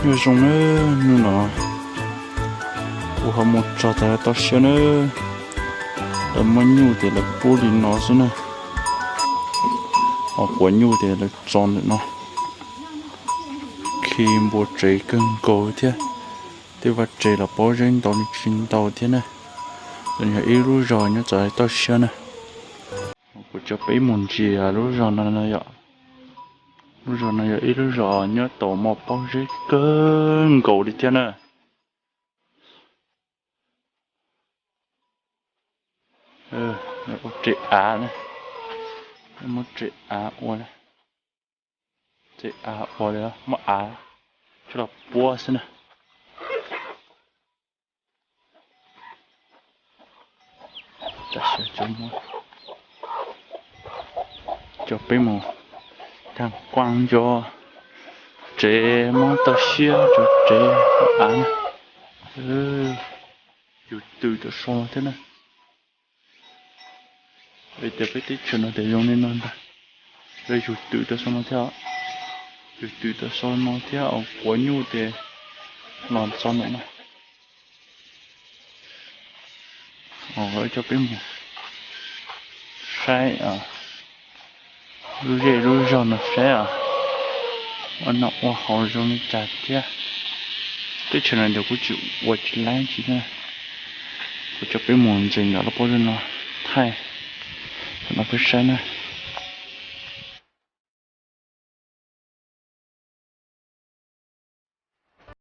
Nyuj zoo na, nyuj no. Kuv ho mus txog tau siab na. Lawv muab nyuj ces lawv pub li no xwb na. Ho quav nyuj ces lawv tso ntawm no. Khi npua tsev kawg nkaus thiab. Tej vaj tsev los pob zeb ntau li tsis ntau thiab na. Yog ib lub zos nyob txog tau siab na. Kuv coj peb mus ntsia lub zos no yom. Lub zos no yog ib lub zos nyob tau muaj pob zeb kawg nkaus li thiab na. Ua tsev av na, muab tsev av ua, tsev av ua li muab av coj los puab xwb na. Coj peb mus tham kuaj cov tsev mob tau siab, cov tsev av na. Yus twm rau sau no thiab na. Tias peb teb chaws no tias zoo li no ntag. Lawv yus twm rau sau no thiab, yus twm rau sau no thiab, quav nyuj ces los txog ntawm no. Coj peb mus saib lub zej lub zog no saib os, ua noj ua haus zoo li cas thiab. Teb chaws no nws kuj tsis ua tsis laib tsis na. Kuv coj peb mus ntsia ntawm lub pob zeb no thaij, no peb saib na.